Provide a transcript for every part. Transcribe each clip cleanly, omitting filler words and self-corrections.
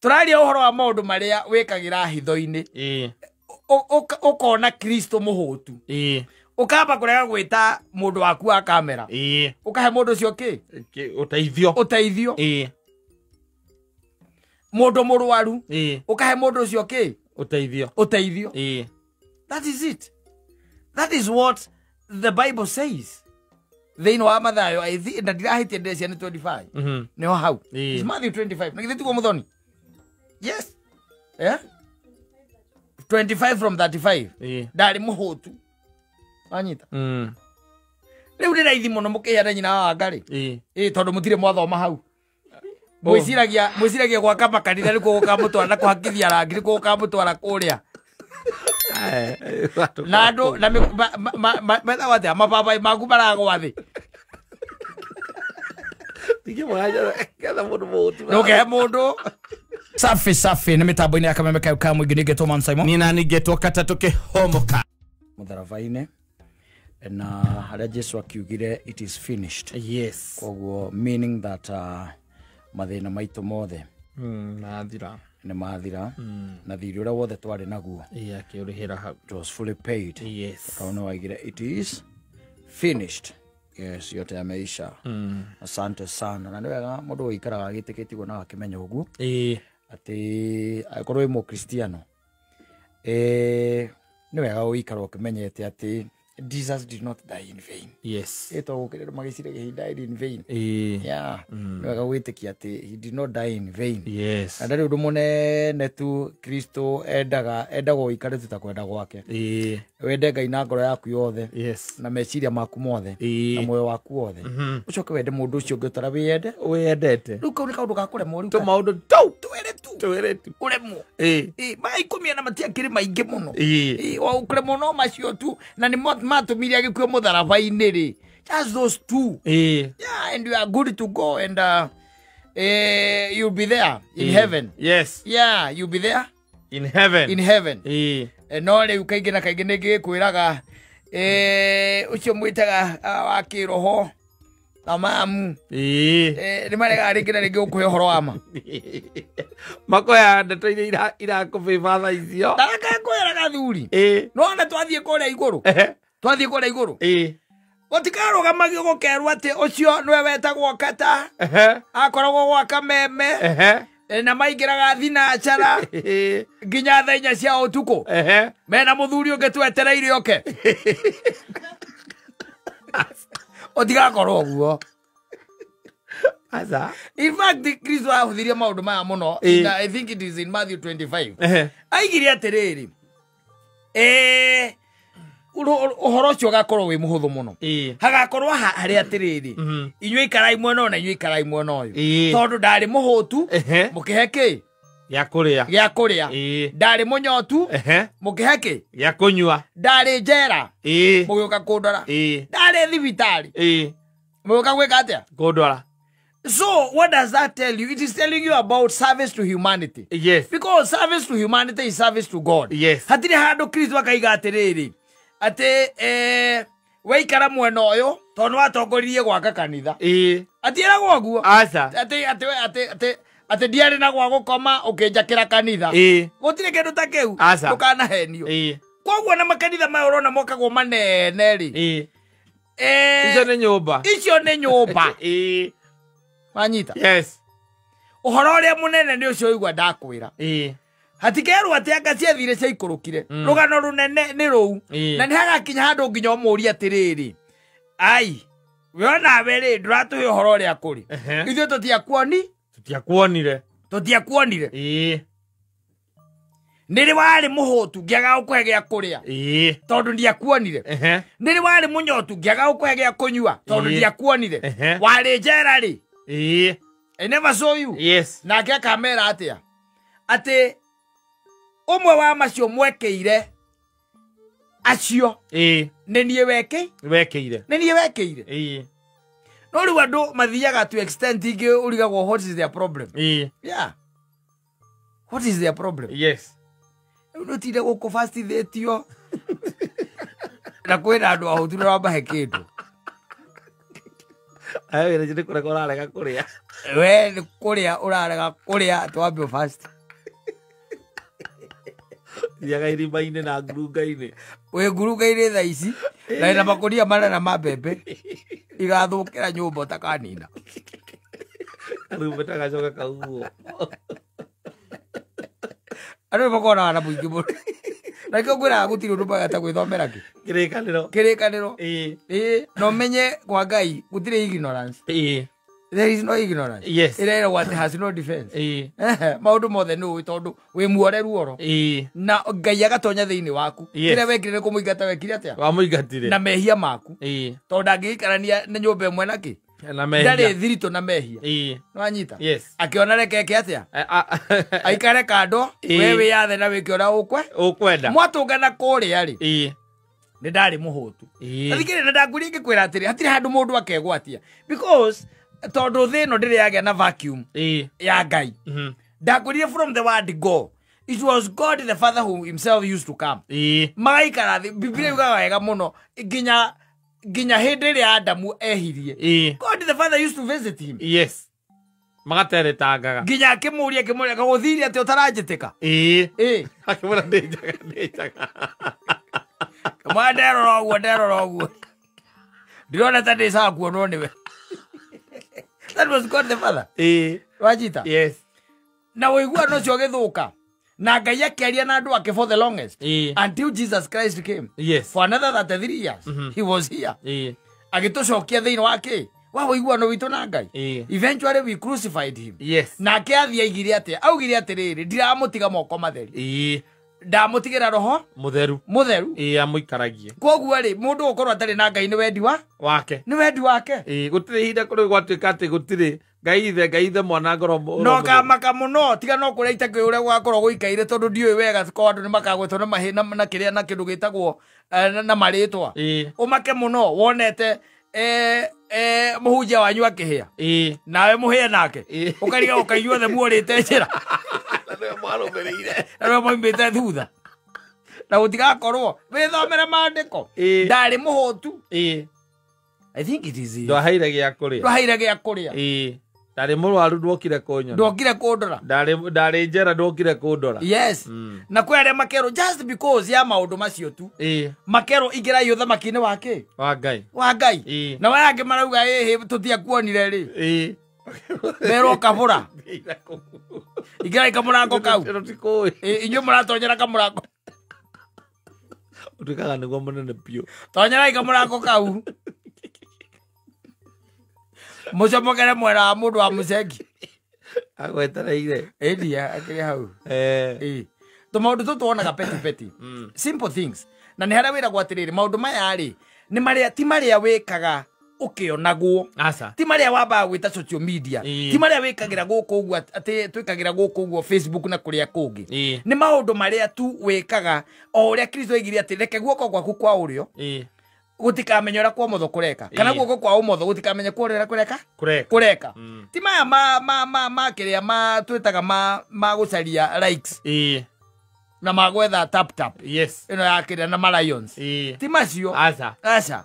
Tũraria ũhoro wa maũndũ marĩa wĩkagĩra hitho-inĩ. Ũkona Kristo mũhũtu. Ũkamba kũrega gwĩta mũndũ waku wa kamera. Ũkahe mũndũ ũcio kĩ? Ũteithio. Ũteithio. Mũndũ mũrwaru. Ũkahe mũndũ ũcio kĩ? Ũteithio. Ũteithio. That is it. That is what the Bible says. Thĩinĩ wa Mathayo, I think, na ndirahĩtia ndĩreciria nĩ 25. Nĩho hau. It's Matthew 25. Na githĩ tiguo Mũthoni? Yes. Yeah? 25 from 35. Ndarĩ mũhũtu. Wanyita? Rĩu nĩ raithi mũno mũkĩheana nyina wa Wangarĩ. Tondũ mũtirĩ mwathoma hau. Mwĩciragia gwaka makanitha nĩkuo gũkamũtwara na kũhakithia rangi nĩkuo gũkamũtwara kũrĩa. Na andũ na metagwo atĩa mababaĩ maku maragwa thĩ. Ndũkehe mũndũ. Safi safi nĩ mĩtambo-inĩ ya Kameme kau ka mũingĩ nĩngetwo Man Simon. Nina nĩngetwo Katatũ Kĩhomoka. Mũtharaba-inĩ na harĩa Jesu akiugire it is finished. Yes. Koguo meaning that mathĩna maitũ mothe mathira. Nĩ mathira. Na thirĩ ũrĩa wothe twarĩ naguo. Akĩũrĩhĩra hau. It was fully paid. Yes. Tondũ nĩ waigire it is finished. Yes, yote yameisha. Asante sana. Na nĩ wega mũndũ ũikaraga agĩtĩkĩtie na akĩmenya ũguo. Atĩ angĩkorwo wĩ mũkristiano, nĩ wega ũikara ũkĩmenyete atĩ Jesus did not die in vain. Yes. Ĩtagwo kĩrĩa magĩciragia he died in vain. Yeah. Nĩ wega gwĩtĩkia atĩ he did not die in vain. Yes. Na ndarĩ ũndũ mũnene tu Kristo endaga ũikare tu ta kwenda gwake. Wende Ngai na ngoro yaku yothe. Yes. Na meciria maku mothe. Na muoyo waku wothe. Ũcoke wende mũndũ ũcio ũngĩ ũtara wĩyende. Wĩyendete. Rĩu kau nĩ kaũndũ ga kũremwo rĩu. Tũ maũndũ tũu. Twĩrĩ tu. Twĩrĩ tu. Ũremwo. Maya ikũmi na matiakĩrĩ maingĩ mũno. Ũkũremwo no macio tu na nĩ matũmire agĩkue mũtharaba-inĩ rĩ. Just those two. Yeah, and you are good to go and you'll be there in heaven. Yes. Yeah, you'll be there in heaven. In heaven. No rĩu kaingĩ na kaingĩ nĩ ngĩkwĩraga ũcio mwĩtaga wa kĩroho na mamu. Nĩ maregaga rĩngĩ na rĩngĩ gũkũhe ũhoro wa ma. Makoya ndeto iria irakũbĩba thaa icio. Ndarakekwĩraga thuri. No ona twathiĩ kũrĩa igũrũ. Twathiĩ kũrĩa igũrũ. Gũtikarũgamagio gũkerwo atĩ ũcio nĩwe wetagwo Kata. Akoragwo gwa Kameme. Na maingĩraga thinacara nginya thaa inya cia ũtukũ. Mena mũthuri ũngĩ twetereire oke. Ũtigakorwo ũguo. Aza. In fact, Kristo ahũthirie maũndũ maya mũno. I think it is in Matthew 25. Aigire atĩrĩrĩ. Ũhoro ũcio ũgakorwo wĩ mũhũthũ mũno. Hagakorwo harĩ atĩrĩrĩ. Inyuĩ ikarai mwena ũyũ na inyuĩ ikarai mwena ũyũ. Tondũ ndarĩ mũhũtu, mũkĩhe kĩ? Gĩa kũrĩa. Gĩa kũrĩa. Ndarĩ mũnyotu, mũkĩhe kĩ? Gĩa kũnyua. Ndarĩ njera, mũgĩũka kũndora. Ndarĩ thibitarĩ, mũgĩũka gwĩka atĩa? Kũndora. So what does that tell you? It is telling you about service to humanity. Yes. Because service to humanity is service to God. Yes. Hatirĩ handũ Kristo akaiga atĩrĩrĩ atĩ waikara mwena ũyũ tondũ nĩwatongoririe gwaka kanitha. Atiĩragwo ũguo. Aca. Atĩ ndiarĩ na gwa gũkoma ũkĩnjakĩra kanitha. Gũtirĩ kĩndũ ta kĩu. Ndũkanahenio. Koguo na makanitha maya ũrona mokagwo manene rĩ. Icio nĩ nyũmba. Icio nĩ nyũmba. Wanyita? Yes. Ũhoro ũrĩa mũnene nĩ ũcio ũigua ndakwĩra. Hatikerwo atĩ anga ciathire ciaikũrũkire. Rũgano rũnene nĩ rũu. Na nĩ hagakinya handũ nginya ũmũrie atĩrĩrĩ. Ai, we onawe rĩ ndũratũhe ũhoro ũrĩa kũrĩ. Ithuĩ tũtiakuoni? Tũtiakuonire. Tũtiakuonire. Nĩ rĩ warĩ mũhũtu ngĩaga gũkũhe gĩa kũrĩa. Tondũ ndiakuonire. Nĩ rĩ warĩ mũnyotu ngĩaga gũkũhe gĩa kũnyua tondũ ndiakuonire. Warĩ njera rĩ. I never saw you. Yes. Nake akamera atĩa? Atĩ ũmwe wa macio mwekeire acio nĩ niĩ wekĩire. Nĩ niĩ wekĩire. No rĩu andũ mathiaga to extent ingĩ ũrigagwo what is their problem. Yeah. What is their problem? Yes. Rĩu ndũtinde gũkũ fastithĩtio na kwĩna andũ ahũtu na wamahe kĩndũ. Ayo wĩra nĩ kũrega ũrarega kũrĩa. We nĩ kũrĩa ũrarega kũrĩa twambe fast. Thiaga irima-inĩ na ngurunga-inĩ. Wĩ ngurunga-inĩ thaa ici na ina makũnia manene ma mbembe igathũkĩra nyũmba ũtakanina. Karumbeta gacoka kauguo. Andũ nĩ makoragwo na mũingĩ mũno. Na nĩkĩo ngwĩraga gũtirĩ ũndũ mwega ta gwĩthomera kĩ? Kĩrĩkanĩro. Kĩrĩkanĩro. Ĩĩ. Ĩĩ, na ũmenye kwa Ngai gũtirĩ ignorance. Ĩĩ. There is no ignorance. Yes. Ĩreragwo atĩ has no defense. Ĩĩ. Maũndũ mothe nĩ ũĩ tondũ wĩ muore ruoro. Ĩĩ. Na Ngai agatonya thĩinĩ waku. Yes. Kĩrĩa wekire nĩ kũmũingata wekire atĩa? Wamũingatire. Na mehia maku. Ĩĩ. Tondũ ndangĩikarania na nyũmba ĩmwe na kĩ? Na mehia. Ndarĩ thiritũ na mehia. Ĩĩ. Nĩwanyita? Yes. Akĩona reke eke atĩa? Aikare kando, Ĩĩ. we wĩyathe na wĩke ũrĩa ũkwe. Ũkwenda. Mwatũngana kũrĩa rĩ. Ĩĩ. Nĩ ndarĩ mũhũtu. Ĩĩ. Na thikĩrĩria, na ndakwĩrire ngĩkwĩra atĩrĩ, hatirĩ handũ mũndũ akegwatia. Because tondũ thĩ ĩno ndĩrĩ yagĩa na vacuum Ĩĩ. ya Ngai. Ndakwĩrire from the word go. It was God the Father who himself used to come. Ĩĩ. Magaikara thĩ, Biblia yugaga wega mũno nginya hĩndĩ ĩrĩa Adamu ehirie. Ĩĩ. God the Father used to visit him. Yes. Magateretangaga. Nginya akĩmũria kagũthirie atĩ ũtaranjĩtĩka. Ĩĩ. Ĩĩ. Akĩmwĩra ndĩ njaga, ndĩ njaga. Kamwana nderora ũguo, nderora ũguo. Ndĩrona ta ndĩcaga kuonwo nĩwe. That was God the Father. Ĩĩ. Wajita? Yes. Na ũiguano ũcio ũgĩthũka. Na Ngai akĩaria na andũ ake for the longest. Ĩĩ. Until Jesus Christ came. Yes. For another 33 years. He was here. Ĩĩ. Agĩtũcokia thĩinĩ wa kĩ? Wa ũiguano witũ na Ngai. Ĩĩ. Eventually we crucified him. Yes. Nake athiĩ aigire atĩa? Augire atĩrĩrĩ, ndiramũtiga moko matheri. Ĩĩ. Ndamũtigĩra roho Mũtheru. Mũtheru. Ĩĩ, amũikaragie. Koguo rĩ, mũndũ gũkorwo atarĩ na Ngai nĩ wendi wa? Wake. Nĩ wendi wake. Ĩĩ, gũtirĩ ihinda kũrĩ gwatuĩka atĩ gũtirĩ Ngai ithe, Ngai ithe mwana ngoro No kamaka mũno, tiga no kũrĩa itakĩũĩ ũrĩa gũgakorwo gũikaire tondũ ndiũĩ wega ko andũ nĩ makagwetwo na mahĩ na kĩrĩa na kĩndũ gĩtagwo na marĩtwa. Ĩĩ. Ũmake mũno wonete mũhunjia wanyu akĩhĩa. Ĩĩ. Nawe mũhĩe nake. Ĩĩ. Ũkariga ũkaigua othe muorĩte njĩra. Na nĩwe mwarũmĩrĩire. Na nĩwe mwaumĩte thutha. Na gũtigakorwo wĩthomere maandĩko. Ĩĩ. Ndarĩ mũhũtu. Ĩĩ. I think it is. Ndwaheire gĩa kũrĩa. Ndwaheire gĩa kũrĩa. Ĩĩ. Ndarĩ mũrwaru ndwokire kũnyona. Ndwokire kũndora. Ndarĩ njera ndwokire kũndora. Yes. Na kwĩ arĩa makerwo just because ya maũndũ macio tu. Ĩĩ. Makerwo ingĩrai ũthamaki-inĩ wa kĩ? Wa Ngai. Wa Ngai. Ĩĩ. Na aya angĩ marauga ĩhĩ tũtiakuonire rĩ. Ĩĩ. Merwo kabũra. Ingĩrai kamũrango kau. Tũtikũĩ. Ĩĩ, inyuĩ mũratonyera kamũrango. Ũtuĩkaga nĩguo mũnene biũ. Tonyerai kamũrango kau. Mũcomokere mwena wa mũndũ wa mũcengi. Agwetereire. Ĩndia akĩrĩ hau. Ĩĩ. Ĩĩ. Tũmaũndũ tũtũ tuonaga petty petty. Simple things. Na nĩ harĩa wĩragwo atĩrĩrĩ, maũndũ maya rĩ, nĩ marĩa ti marĩa wĩkaga ũkĩonagwo. Aca. Ti marĩa wambaga gwĩta social media. Ĩĩ. Ti marĩa wĩkagĩra gũkũ ũguo atĩ twĩkagĩra gũkũ ũguo Facebook na kũrĩa kũngĩ. Ĩĩ. Nĩ maũndũ marĩa tu wĩkaga o ũrĩa Kristo oigire atĩ reke guoko gwaku kwa ũrĩo Ĩĩ. gũtikamenya ũrĩa kwa ũmotho kũreka. Kana Ĩĩ. guoko kwa ũmotho gũtikamenya kwa ũrĩa kũreka? Kũreka. Kũreka. Ti maya ma kĩrĩa ma twĩtaga ma gũcaria likes. Ĩĩ. Na ma gwetha tap tap. Yes. Ĩno ya kĩrĩa na ma lions. Ĩĩ. Ti macio. Aca. Aca.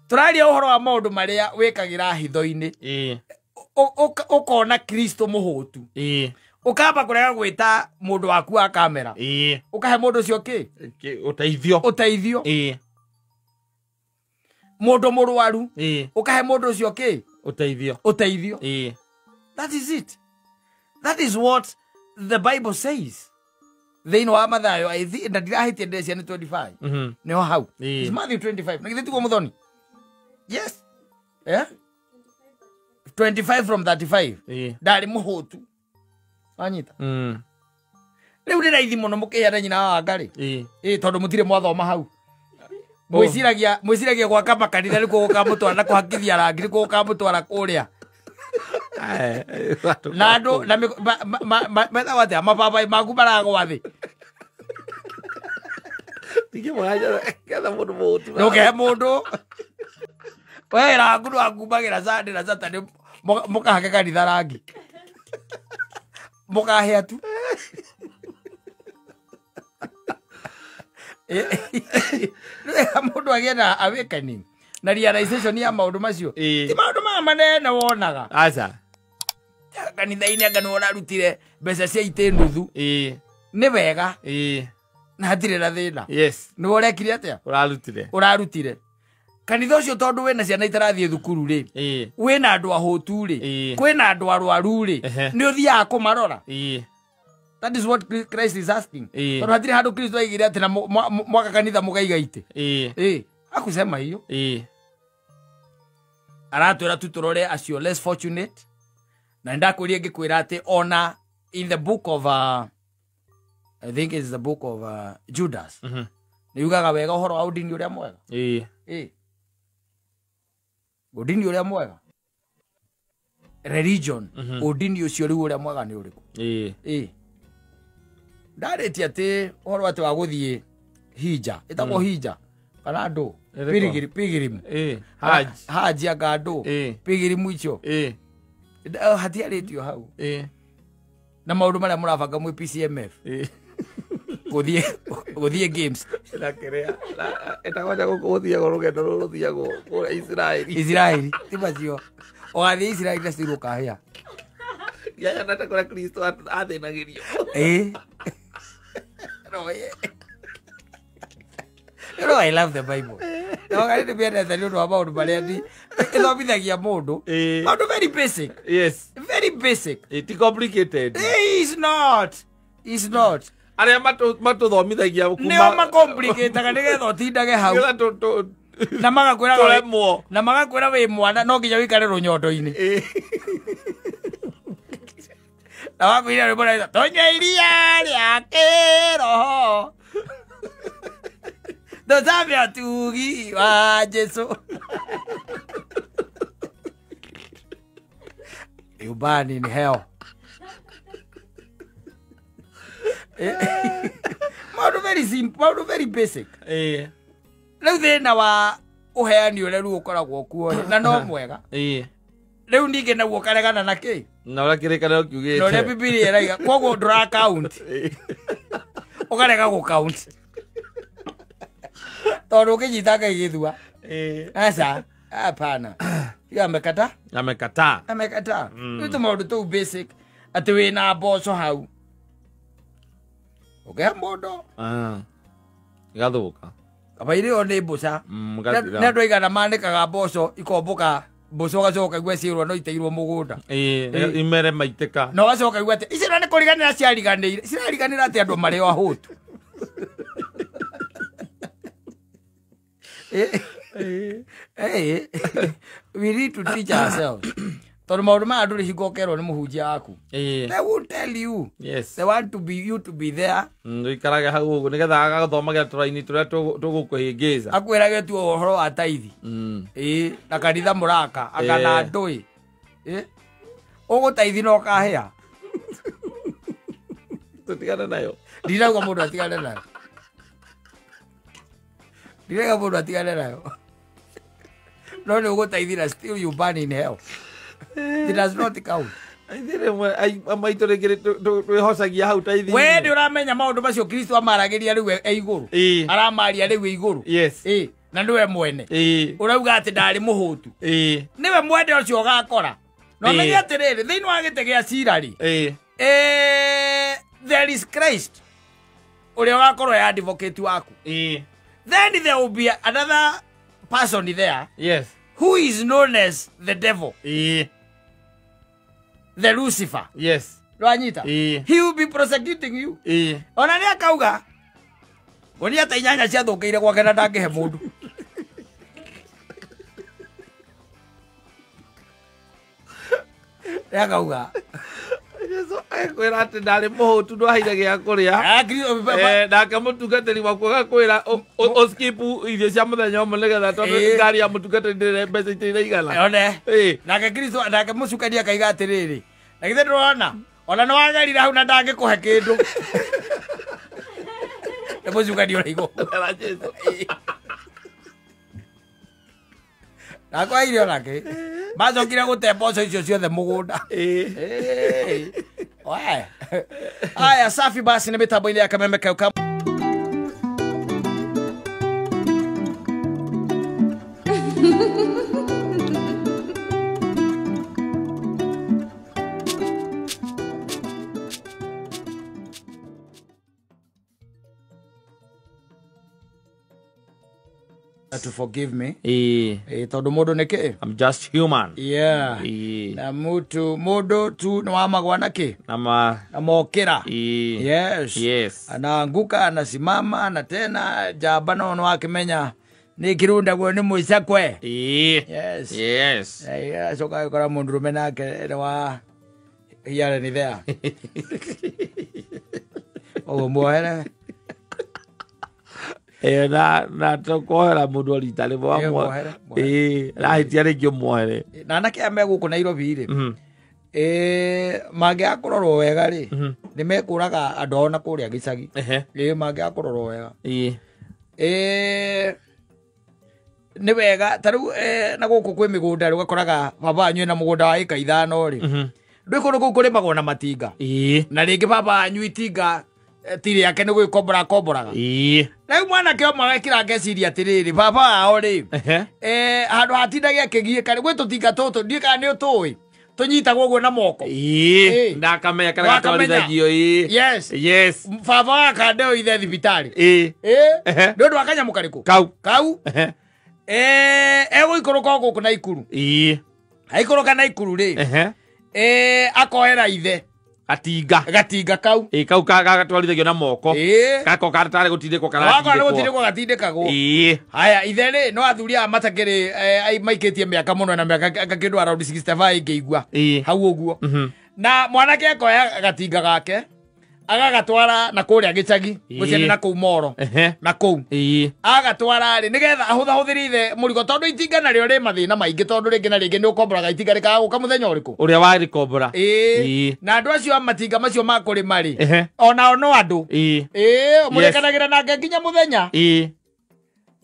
Tũraria ũhoro wa maũndũ marĩa wĩkagĩra hitho-inĩ. Ĩĩ. Ũkona Kristo mũhũtu. Ĩĩ. Ũkamba kũrega gwĩta mũndũ waku wa kamera. Ĩĩ. Ũkahe mũndũ ũcio kĩ? Ũteithio. Ũteithio. Ĩĩ. Mũndũ mũrwaru. Ĩĩ. Ũkahe mũndũ ũcio kĩ? Ũteithio. Ũteithio. Ĩĩ. That is it. That is what the Bible says. Thĩinĩ wa Mathayo, I think, na ndirahĩtia ndĩreciria nĩ 25. Nĩho hau. Ĩĩ. It's Matthew 25. Na githĩ tiguo mũthoni? Yes. Yeah? 25 from 35. Ĩĩ. Ndarĩ mũhũtu. Wanyita? Rĩu nĩ raithi mũno mũkĩheana nyina wa Ngarĩ. Ĩĩ. Ĩĩ, tondũ mũtirĩ mwathoma hau. Mwĩciragia gwaka makanitha nĩkuo gũkamũtwara na kũhakithia rangi nĩkuo gũkamũtwara kũrĩa. Na andũ na metagwo atĩa mababaĩ maku maragwa thĩ. Ketha mũndũ mũhũtu. Ndũkehe mũndũ. We rangu ndwakumbagĩra Sunday na Saturday mũkahake kanitha rangi. Mũkahĩa tu. Mũndũ agĩe na awakening. Na realization ya maũndũ macio. Ti maũndũ maya manene wonaga. Aca. Kanitha-inĩ anga nĩwe ũrarutire mbeca cia itĩ nuthu. Nĩ wega. Na hatirĩ na thĩna. Yes. Nĩwe ũrekire atĩa? Ũrarutire. Ũrarutire. Kanitha ũcio tondũ wĩna ciana itarathiĩ thukuru rĩ. Wĩna andũ ahũtu rĩ. Kwĩna andũ arwaru rĩ. Nĩ ũthiaga kũmarora. That is what Christ is asking. Tondũ hatirĩ handũ Kristo aigire atĩ na mwaka kanitha mũgaiga itĩ. Akusema hiyo. Aratwĩra tu tũrore acio less fortunate. Na ndakwĩria ngĩkwĩra atĩ ona in the book of I think it's the book of Judas. Nĩ yugaga wega ũhoro wa ũndini ũrĩa mwega. Ũndini ũrĩa mwega. Religion. Ũndini ũcio rĩu ũrĩa mwega nĩ ũrĩkũ? Ndarĩtie atĩ ũhoro atĩ wa gũthiĩ hija. Ĩtagwo hija. Kana andũ. Pilgrim. Hajj anga andũ. Pilgrim icio. Hatiarĩtio hau. Na maũndũ marĩa mũrabanga mwĩ PCMF. Gũthiĩ games. Na kĩrĩa ĩtagwo nja gũkũ gũthiagwo rũgendo rũrũ rũthiagwo kũrĩa Isiraeli. Isiraeli ti macio. Ũgathiĩ Isiraeli na still ũkahĩa. Ndianyonete kũrĩa Kristo athĩnagĩrio. You know I love the Bible. Na wakati nĩmĩendete nĩ ũndũ wa maũndũ marĩa ĩthomithagia mũndũ. Maũndũ very basic. Yes. Very basic. It's complicated. It's not. It's not. Arĩa matũthomithagia kuma nĩo macomplicataga nĩgetha ũtindage hau. Na magakwĩra tũremwo. Na magakwĩra wĩ mwana no nginya wĩikare rũnyondo-inĩ. Na wakwĩra rwĩmbo rũrĩa tũnyue iria rĩa kĩroho. Tũcambe ũtugi wa Jesũ. You burn in hell. Maũndũ very simple, maũndũ very basic. Rĩu thĩna wa ũheani ũrĩa rĩu ũkoragwo kuo na no mwega. Rĩu ningĩ naguo ũkaregana na kĩ? Na ũrĩa kĩrĩkanĩro kiugĩte. Na ũrĩa Bibilia ĩraiga. Koguo ndũra count. Ũkarega gũ count. Tondũ ũkĩnyita Ngai gĩthua. Aca, hapana. Tiga amekataa. Amekataa. Amekataa. Rĩu tũmaũndũ tũu basic atĩ wĩna mboco hau. Ũkĩhe mũndũ. Igathũka. Kaba irĩo nĩ mbũca. Nĩ andũ aigana manĩkaga mboco ikombũka mboco ũgacoka ũkaigua ciĩrwo no iteirwo mũgũnda. Imere maitĩka. Na ũgacoka ũkaigua atĩ icio nĩ kũriganĩra ciariganĩire. Cirariganĩra atĩ andũ marĩ o ahũtu. We need to teach ourselves. Tondũ maũndũ maya ndũrĩ hingo ũkerwo nĩ mũhunjia waku. They won't tell you. Yes. They want to be you to be there. Ũikarage hau ũguo nĩgetha agathomagĩra tũraini tũrĩa tũgũkũhĩngĩca. Akwĩrage tu ũhoro wa taithi. Na kanitha mũraka anga na ndũĩ. Ũgũtaithi na ũkahĩa. Tũtigane nayo. Ndirauga mũndũ atigane nayo. Ndirauga mũndũ atigane nayo. No nĩ ũgũtaithi na still you burn in hell. It does not count. Maitũ rĩngĩ twĩhocagia hau taithi. We nĩ ũramenya maũndũ macio Kristo amaragĩria rĩu e igũrũ. Aramaria rĩu e igũrũ. Yes. Na nĩwe mwene. Ũrauga atĩ ndarĩ mũhũtu. Nĩwe mwene ũcio ũgakora. Na ũmenye atĩrĩrĩ, thĩinĩ wa gĩtĩ gĩa cira rĩ. There is Christ. Ũrĩa ũgakorwo e advocate waku. Then there will be another person there. Yes. Who is known as the devil. The Lucifer. Yes. Rwanyita. He will be prosecuting you. Ona nĩ akauga ngonia ta inyanya ciathũkĩire gwake na ndangĩhe mũndũ. Nĩ akauga Jesu akwĩra atĩ ndarĩ mũhũtu ndwaheire gĩa kũrĩa. Nake mũtungatĩri waku agakwĩra ũskip irio cia mũthenya ũmwe nĩgetha tondũ ngari ya mũtungatĩri ndĩrĩ mbeca itiraigana. One. Nake Kristo nake mũcukani akaiga atĩrĩrĩ. Na githĩ ndũrona ona nĩ wagerire hau na ndangĩkũhe kĩndũ. Nĩ mũcukani ũrĩa igũrũ. Jesu. Nakwa irio nake. Macokire gũte mboco icio ciothe mũgũnda. Aya safi basi nĩ mĩtambo-inĩ ya Kameme Kau. To forgive me. Ĩĩ. Tondu mundu nĩ kĩ? I'm just human. Yeah. Ĩĩ. Na mutu mundu tu nĩ wamagwa na kĩ? Na ma Na mokĩra. Ĩĩ. Yes. Yes. Anaanguka, anasimama, na tena njamba no no akimenya nĩ kirundagwo nĩ mũicakwe. Ĩĩ. Yes. Yes. Acoka agĩkora mũndũrũme nake nĩ wa here and there. Ũguo muohere. Na tũkohera mũndũ rita rĩmwe. Muohere. Ĩĩ, rahĩtia rĩngĩ ũmuohere. Na anake aya me gũkũ Nairobi rĩ, mangĩaga kũrorwo wega rĩ, nĩ mekũraga andũ ao na kũrĩa gĩcagi. Ĩĩ, mangĩaga kũrorwo wega. Ĩĩ. Nĩ wega ta rĩu na gũkũ kwĩ mĩgũnda rĩ, ũgakoraga baba wanyu ena mũgũnda wa ĩka 5 rĩ. Ndwĩ kũndũ kũu kũrĩmagwo na matinga. Ĩĩ. Na rĩngĩ baba wanyu itinga ti rĩake nĩ gwĩkombora komboraga. Ĩĩ. Rĩu mwanake ũmwe agekĩra ngeciria atĩrĩrĩ, baba wao rĩ, handũ hatindage akĩgiĩka rĩ, gwĩ tũtinga tũtũ, ndiũĩ kana nĩ ũtũĩ, tũnyitagwo ũguo na moko. Ĩĩ. Ndakamenya karĩa gatwarithagio. Ĩĩ. Yes. Yes. Baba wa kandeo ithe thibitarĩ. Ĩĩ. Ĩĩ. Nĩ ũndũ wa kanyamũ karĩkũ? Kau. Kau. Egũikũrũka o gũkũ Naikuru. Ĩĩ. Aikũrũka Naikuru rĩ, akoera ithe gatinga. Gatinga kau. Ĩĩ, kau gatwarithagio na moko. Ĩĩ. Gako gatarĩ gũtindĩkwo karatindĩkwo. Wako gũtindĩkwo gatindĩkagwo. Ĩĩ. Haya, ithe rĩ, no athuri aya matakĩrĩ maikĩtie mĩaka mũno na mĩaka kĩndũ around 65 ingĩigua. Ĩĩ. Hau ũguo. Na mwanake akoya gatinga gake, agagatwara na kũrĩa gĩcagi, gũciana na kũu Moro. Na kũu. Ĩĩ. Agatwara rĩ, nĩgetha ahũthahũthĩre ithe mũrigo, tondũ itinga narĩo rĩ mathĩna maingĩ, tondũ rĩngĩ na rĩngĩ nĩ ũkomboraga itinga rĩkaga gũka mũthenya ũrĩkũ? Ũrĩa warĩkombora. Ĩĩ. Na andũ acio a matinga macio ma kũrĩma rĩ, onao no andũ. Ĩĩ. Ĩĩ, mũrĩkanagĩra nake nginya mũthenya. Ĩĩ.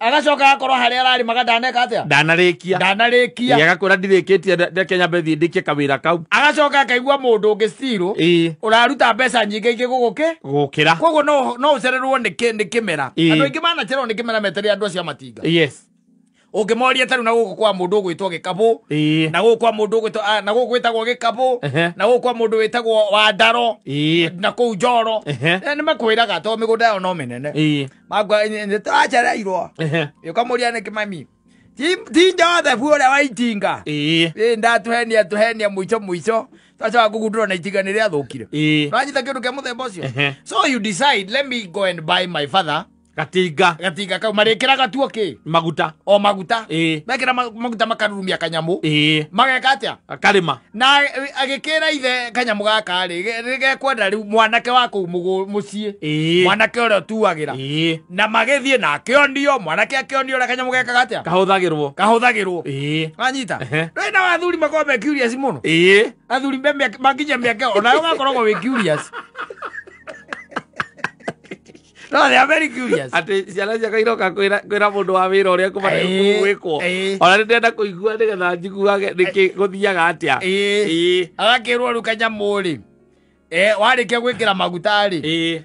Agacoka agakorwo harĩa ararĩmaga ndaneka atĩa? Ndanarĩkia. Ndanarĩkia. Ĩĩ, agakwĩra ndirĩkĩtie, reke nyambe thiĩ ndĩkie kawĩra kau. Agacoka akaigua mũndũ ũngĩ still Ĩĩ. ũraruta mbeca nyingĩ ingĩ gũgũkĩ? Gũkĩra. Koguo no ũcererwo nĩ kĩmera. Ĩĩ. Andũ aingĩ manacererwo nĩ kĩmera metereire andũ acio a matinga. Yes. Ũngĩmoria ta rĩu na gũkũ kwa mũndũ ũgwĩtwo Gĩkabũ, Ĩĩ. na gũkũ kwa mũndũ ũgwĩtwo, na gũkũ gwĩtagwo Gĩkabũ, na gũkũ kwa mũndũ wĩtagwo Wandaro, Ĩĩ. na kũu Njoro. Nĩ makwĩraga tondũ mĩgũnda yao no mĩnene. Ĩĩ. Magwa nĩ tũracereirwo. Ũkamũria nĩkĩ mami? Ti Joseph ũrĩa wa itinga. Ĩĩ. Ĩĩ, ndatuhenia tuhenia mũico mũico. Twacoka kũgundũra na itinga nĩ rĩathũkire. Ĩĩ. Nĩwanyita kĩndũ kĩa mũthemba ũcio? So you decide, let me go and buy my father gatinga. Gatinga kau marĩkĩraga tuo kĩ? Maguta. O maguta. Ĩĩ. Mekĩra maguta makarurumia kanyamũ. Ĩĩ. Mageka atĩa? Akarĩma. Na agĩkĩra ithe kanyamũ gaka rĩ, nĩgekwenda rĩu mwanake wa kũu mũciĩ. Ĩĩ. Mwanake ũrĩa ũtuagĩra. Ĩĩ. Na magĩthiĩ na akĩonio, mwanake akĩonio ũrĩa kanyamũ gekaga atĩa? Kahũthagĩrwo. Kahũthagĩrwo. Ĩĩ. Wanyita? Ndũĩ na athuri makoragwo me curious mũno. Ĩĩ. Athuri me makinya mĩaka onayo gakoragwo wĩ curious. No, they are very curious. Atĩ ciana ciakwa iroka kwĩra mũndũ wa wĩra ũrĩa gwĩkwo. Ona nĩ ndĩrenda kũigua nĩgetha njiguage nĩkĩ gũthiaga atĩa. Ĩĩ. Agakĩrwo rĩu kanyamũ rĩ, warĩkia gwĩkĩra maguta rĩ, Ĩĩ.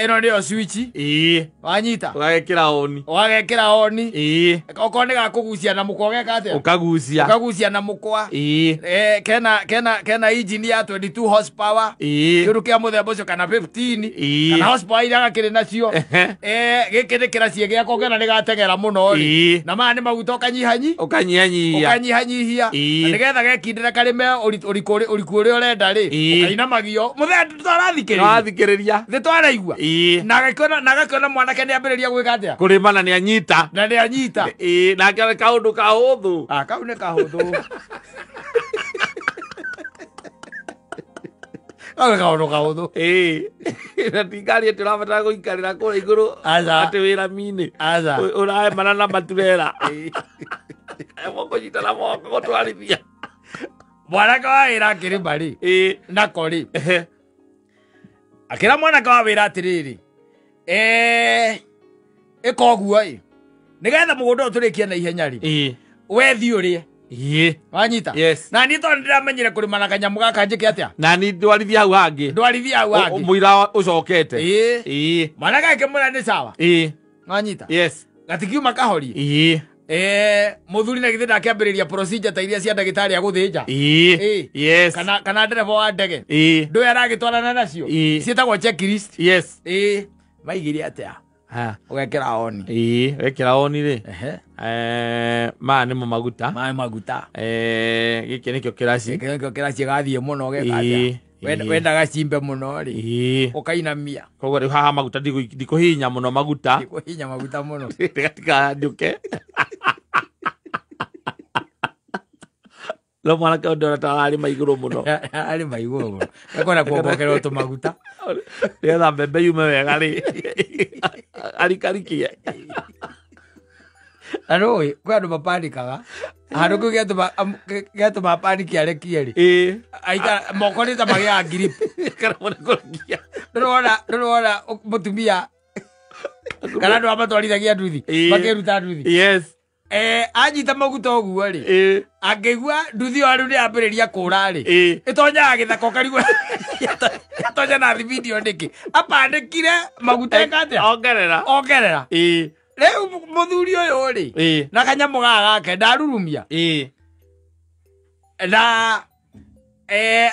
ĩno nĩyo switch. Ĩĩ. Wanyita? Ũgagekĩra oni. Ũgagekĩra oni. Ĩĩ. Okorwo nĩ gakũgucia na mũkwa ũgeka atĩa? Ũkagucia. Ũkagucia na mũkwa. Ĩĩ. Kena engine ya 22 horsepower. Ĩĩ. Kĩndũ kĩa mũthemba ũcio kana 15. Ĩĩ. Kana horsepower iria gakĩrĩ nacio. Gĩkĩ nĩ kĩraciĩ gĩakwa ũngĩona nĩ gateng'era mũno rĩ. Ĩĩ. Na maya nĩ maguta ũkanyihanyi. Ũkanyihanyihia. Ũkanyihanyihia. Ĩĩ. Na nĩgetha gekindĩra karĩme ũriku ũrĩa ũrenda rĩ. Ĩĩ. Ũkainamagio. Mũthenya tũrathikĩrĩria. Tũrathikĩrĩria. Thĩ twaraigua. Ĩĩ. Na agakĩona mwanake nĩ ambĩrĩria gwĩka atĩa? Kũrĩma na nĩ anyita. Na nĩ anyita. Ĩĩ, nake kaũndũ kahũthũ. Ah, kau nĩ kahũthũ. Kau nĩ kaũndũ kahũthũ. Ĩĩ. Na ti ngari atĩ ũrabatara gũikarĩra kũrĩa igũrũ atĩ wĩra minĩ. Aca. Ũrahemana na maturera. Mũkũnyita na moko gũtwarithia. Mwanake wa wĩra akĩrĩma rĩ. Ĩĩ. Nako rĩ. Akĩra mwanake wa wĩra atĩrĩrĩ, ĩka ũguo ĩ, nĩgetha mũgũnda ũyũ tũrĩkie na ihenya rĩ, Ĩĩ. we thiĩ ũrĩe. Ĩĩ. Wanyita? Yes. Na niĩ tondũ nĩndĩramenyire kũrĩma na kanyamũ gaka njĩke atĩa? Na niĩ ndwarithie hau hangĩ. Ndwarithie hau hangĩ. Mũira ũcokete. Ĩĩ. Ĩĩ. Mwanake akĩmwĩra nĩ sawa. Ĩĩ. Wanyita? Yes. Gatikiuma kahorie. Ĩĩ. Mũthuri na githĩ ndakĩambĩrĩria procedure ta iria cia ndagĩtarĩ a gũthĩnja. Ĩĩ. Yes. Kana ndereba wa ndege. Ĩĩ. Ndũĩ aragĩtwarana nacio. Ĩĩ. Ciĩtagwo checklist. Yes. Ĩĩ. Maigire atĩa? Ũgekĩra oni. Ĩĩ, wekĩra oni rĩ. Maya nĩmo maguta. Maya maguta. Gĩkĩ nĩkĩo kĩraci. Gĩkĩ nĩkĩo kĩraci gathiĩ mũno ũgeka atĩa? Wendaga cimbe mũno rĩ. Ũkainamia. Koguo rĩu haha maguta ndikũhihinya mũno maguta. Ndikũhihinya maguta mũno. Ndikanjũke. No mwanake ũndĩ ta ararĩma igũrũ mũno. Arĩma igũrũ mũno. Ekwenda kuongokerwo tũmaguta. Nĩgetha mbembe yume wega rĩ. Arikarikie. Na nĩũĩ kwĩ andũ mapandĩkaga. Handũ kĩu gĩatũma apandĩke arekie rĩ. Aikara moko nĩ ta magĩaga grip. Karemwo nĩ kũrekia. Ndũrona mũtumia kana andũ arĩa matwarithagia nduthi makĩruta nduthi. Yes. Anyita maguta ũguo rĩ, angĩigua nduthi ĩyo rĩu nĩyambĩrĩria kũra rĩ, ĩtonyaga gĩthaka ũkarigwo yatonya na thibindi ĩyo nĩkĩ. Apandĩkire maguta eka atĩa? Ongerera. Ongerera. Rĩu mũthuri ũyũ rĩ, na kanyamũ gaka gake ndarurumia. Na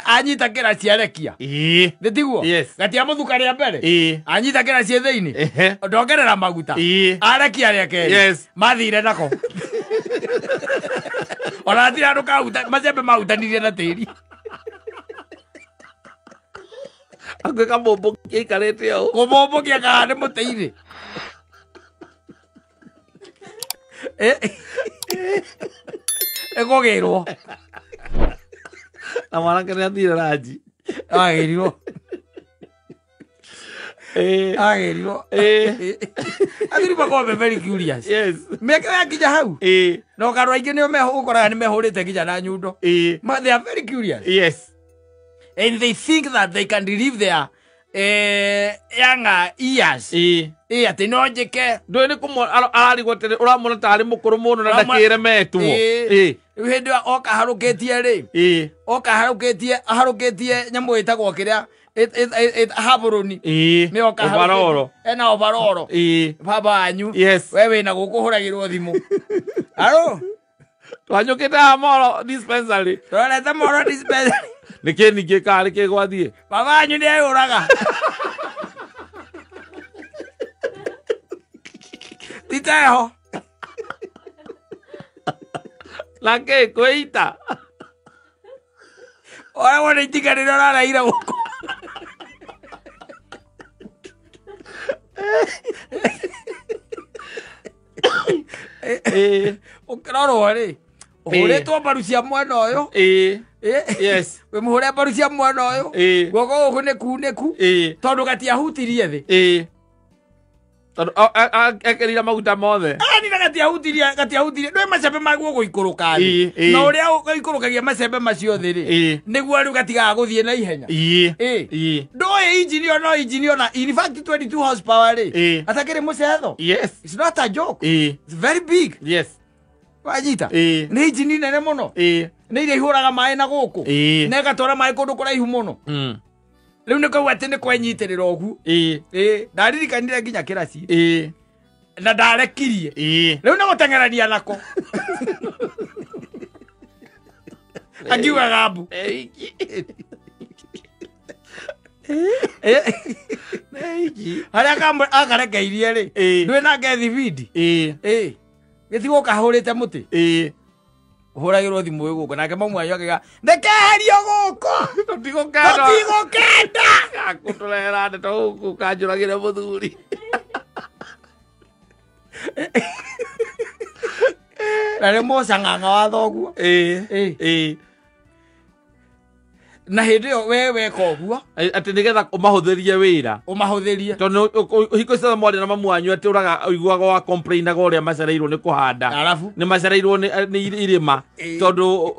anyita kĩraci arekia. Nĩ tiguo? Gatiamũthuka rĩa mbere. Anyita kĩraci thĩinĩ. Ndongerera maguta. Arekia rĩa kerĩ. Mathire nako. Ona hatirĩ handũ kahuta, macembe mahutanirie na tĩri. Hakuhĩ kamũmbũkia aikarĩte ũũ. Kũmũmbũkia kana nĩ mũtĩ-inĩ. Ĩkũgĩrwo. Na mwanake nĩ athire ranji. Agĩrirwo. Agĩrirwo. Athuri makoragwo me very curious. Yes. Mĩaka yakinya hau. Na ũkarora aingĩ nĩo ũkoraga nĩ mehũrĩte nginya na nyundo. They are very curious. Yes. And they think that they can relive their younger years. Atĩ no njĩke. Ndũĩ nĩ ararigwo atĩrĩ ũramwona tarĩ mũkũrũ mũno na ndakĩremetwo. Rĩu hĩndĩ ĩyo oka aharũkĩtie rĩ. Oka aharũkĩtie aharũkĩtie nyamũ ĩtagwo kĩrĩa habũrũni. Nĩ oka Ovaroro. Ena ovaroro. Baba wanyu. Yes. We wĩna gũkũ ũhũragĩrwo thimũ. Aro. Twanyũkĩte haha Moro dispensary. Tũrorete Moro dispensary. Nĩkĩ ningĩ kana nĩkĩ gwathiĩ? Baba wanyu nĩ eyũraga. Titeho. Na kĩ kwĩita? Ũrĩa wona itinga rĩrĩa ũraraire gũkũ. Ũkĩrorwo rĩ, ũhũrĩtwo mbaru cia mwena ũyũ. Yes. Wĩ mũhũre mbaru cia mwena ũyũ. Guoko gũkũ nĩ kunĩku. Tondũ gatiahutirie thĩ. Tondũ ekĩrire maguta mothe. Anina gatiahutirie gatiahutirie. Ndũĩ macembe maguo gũikũrũka thĩ. Na ũrĩa ũikũrũkagia macembe macio thĩ rĩ, nĩguo rĩu gatigaga gũthiĩ na ihenya. Ndũĩ injini ĩyo no injini ĩyo na in fact 22 horsepower rĩ, atakĩrĩ mũcetho. Yes. It's not a joke. It's very big. Yes. Wanyita? Nĩ injini nene mũno. Nĩ iria ihũraga maĩ na gũkũ. Na ĩgatwara maĩ kũndũ kũraihu mũno. Rĩu nĩ kau atĩ nĩ kwenyitĩrĩra ũguo. Ndaririkanire nginya kĩraci. Na ndarekirie. Rĩu nĩ gũteng'erania nako. Akiugaga mbu. Harĩa akarekeirie rĩ, ndũĩ nake thibindi. Gĩtigwo kahũrĩte mũtĩ. Ũhũragĩrwo thimũ ĩ gũkũ nake mamu wanyu akĩga ndekeherio gũkũ. Tũtigũkenda. Tũtigũkenda. Akũtũrehera ndeto gũkũ kanjũragĩre mũthuri. Na nĩ mũcang'ang'a wa thoguo. Na hĩndĩ ĩyo we weka ũguo atĩ nĩgetha ũmahũthĩrie wĩra. Ũmahũthĩrie. Tondũ hingo ciothe mwarĩ na mamu wanyu atĩ ũraga ũiguaga wa complainaga ũrĩa macereirwo nĩ kũhanda. Arabu. Nĩ macereirwo nĩ irĩma. Tondũ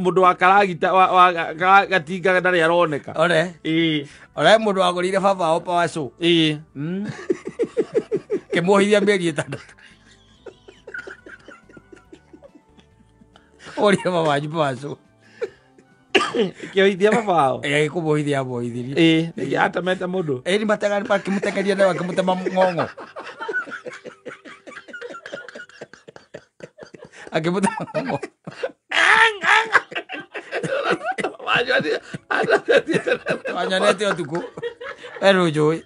mũndũ wa karagita wa gatinga ndarĩ aroneka. Ore. Ore mũndũ wagũrĩire baba wao power saw. Kĩmuohithia mĩeri 6. Ũrĩa baba wanyu power saw. Kĩohithia baba wao? Kũmuohithia amuohithirie. Nĩkĩ atemete mũndũ? Nĩ matega makĩmũtengeria nayo akĩmũtema ng'ong'o. Akĩmũtema ng'ong'o. Wanyonete ũtukũ. We nĩũnjũĩ.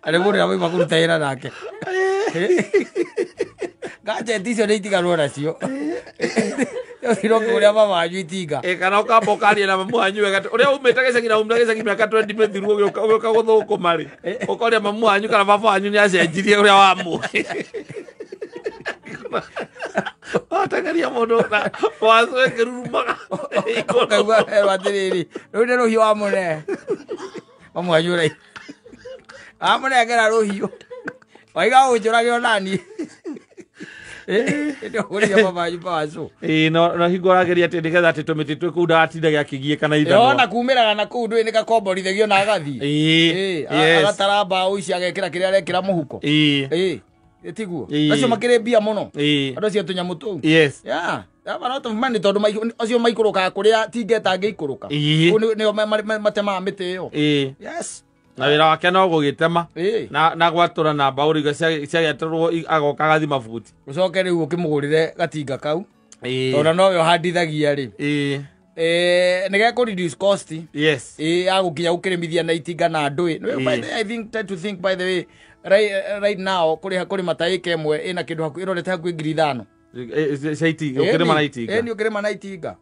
Arĩ mũndũ ũrĩa wauma kũruta wĩra nake. Gadget icio nĩ itiganwo nacio. Ũthire ũkĩgũrĩra mama wanyu itinga. Kana ũkamba ũkaria na mamu wanyu wega ũrĩa umĩte gĩcagi na umĩte gĩcagi mĩaka 20 mĩthiru ũgĩũka gũthũkũma rĩ ũkoria mamu wanyu kana baba wanyu nĩ acenjirie ũrĩa wamũĩ. Watengeria mũndũ na wacu ĩkĩrurumaga. Ũkaigua werwo atĩrĩrĩ, rũu nĩ rũhiũ wamũne. Mamu wanyu ũrĩa amũnengera rũhiũ. Waiga ũnjũrage onani. Ĩndĩ mama wanyu wacu. No hingo ũrageria atĩ nĩgetha atĩ tũmĩtĩ twĩ kũu ndagatinde gakĩgiĩka na ithanwa. Ona kumĩraga na kũu ndũĩ nĩ gakomborithagio na agathiĩ. Agatara mbaũ ici agekĩra kĩrĩa arekĩra mũhuko. Tiguo. Acio makĩrĩ mbia mũno. Andũ acio tũnyamũ tũu. Yes. Yeah. Lot of money tondũ acio maikũrũkaga kũrĩa tinga ĩtangĩikũrũka. Kũu nĩo matemaga mĩtĩ ĩyo. Yes. Na wĩra wake no gũgĩtema na gwatũra na mbaũ iria ciagĩatũrwo agoka agathima buti. Ũcoke rĩu ũkĩmũgũrĩre gatinga kau. Tondũ nowe ũhandithagia rĩ. Nĩ gekũ reduce cost. Yes. Agũkinya gũkĩrĩmithia na itinga na ndũĩ. I think try to think by the way right now kũrĩma ta ĩka ĩmwe ĩna kĩndũ hakuhĩ ĩrorete hakuhĩ 5,000. Cia itinga ũkĩrĩma na itinga. Nĩ ũkĩrĩma na itinga.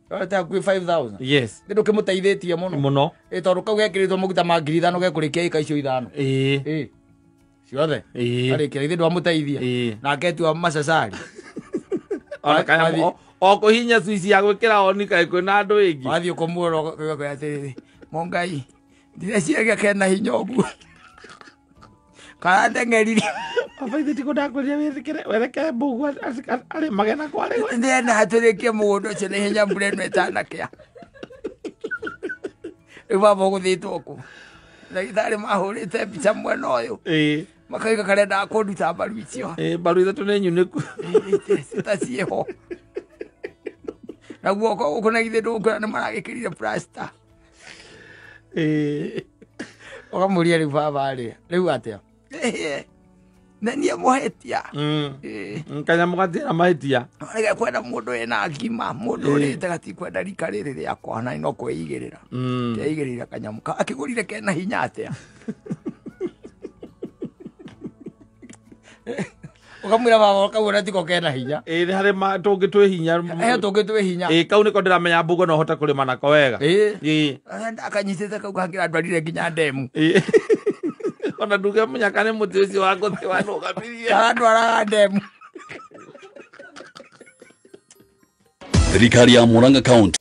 Ĩrorete hakuhĩ 5,000. Yes. Nĩ ndũkĩmũteithĩtie mũno. Mũno. Tondũ kau gekĩrĩtwo maguta ma 5,000 gekũrĩkia ĩka icio 5. Ciothe. Arĩkia ithe ndwamũteithia. Nake etua macacari. Ona kana o kũhihinya switch ya gwĩkĩra oni kaĩ kwĩna andũ aingĩ. Wathiĩ ũkũmuona ũgakwĩra atĩrĩrĩ, Mũngai, ndireciria kena hinya ũguo. Kana ndeng'eririe. Baba ithe tiko ndakwĩrire wĩtĩkĩre werekere Mbũgũ arĩmage na kwarĩ. Ndĩrenda hatũrĩkie mũgũnda ũcio na ihenya mbura ĩno ĩtanakĩa. Rĩu baba ũgũthĩtwo kũ? Ndagĩtarĩ mahũrĩte mbica mwena ũyũ. Makauga karendaga kũnduta mbaru icio. Mbaru ithatũ nĩ nyunĩku. Ta ciĩho. Na guoko gũkũ na githĩ ndũkuona nĩ maragĩkĩrire plaster. Ũkamũria rĩu baba rĩ, rĩu atĩa? Na niĩ mũhĩtia. Kanyamũ gatirĩ mahĩtia. Nĩ kwenda mũndũ wĩna ngima, mũndũ ũrĩte gatikwenda rika rĩrĩ rĩakwa na no kwĩigĩrĩra. Ndeigĩrĩra kanyamũ akĩgũrire kena hinya atĩa? Ũkamwĩra baba ũkauona tiko kena hinya. Nĩ harĩ tũngĩ twĩ hinya. Tũngĩ twĩ hinya. Kau nĩko ndĩramenya Mbũgũ no ũhote kũrĩma nako wega. Ndakanyitĩte kau kangĩra ndwarire nginya ndemu. Ona ndũngĩmenya kana nĩ mũtĩ ũcio wa ngũthi wanũgamirie. Arandwaraga ndemu. Thirikari ya Murang'a County.